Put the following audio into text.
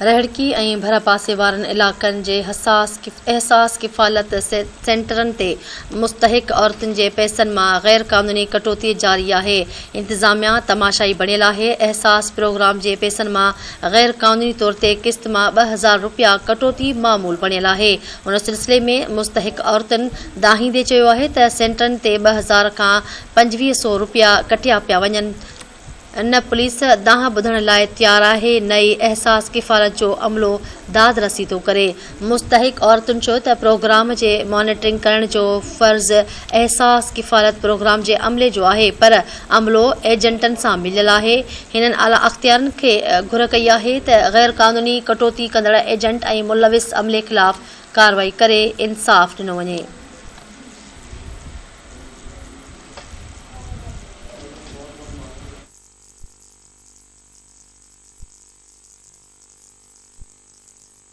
رهڙڪي ۽ ڀرپاسي وارن علائقن جي حساس احساس ڪفالت سينٽرن تي مستحق عورتن جي پئسن مان غير قانوني ڪٽوتي جاري آهي، انتظاميا تماشائي بڻيل آهي، احساس پروگرام جي پئسن مان غير قانوني طور تي قسط مان 2000 رپيا ڪٽوتي معمول بڻيل آهي، ان سلسلي ۾ مستحق عورتن دانهيندي چيو آهي ته سينٽرن تي 2000 کان 25 سو رپيا ڪٽيا پيا وڃن، نه پوليس دانهن ٻڌڻ لاء تيار آهي نه ئي احساس ڪفالت جو عملو داد رسي ٿو ڪري. مستحق عورتن چيو ته پروگرام جي مانيٽرنگ ڪرڻ جو فرض احساس ڪفالت پروگرام جي عملي جو آهي پر عملو ايجنٽن سان مليل آهي. هنن اعليٰ اختيارين کي گهر ڪئي آهي ته غيرقانوني ڪٽوتي ڪندڙ ايجنٽ ۽ ملوث عملي خلاف ڪارروائي ڪري انصاف ڏنو وڃي.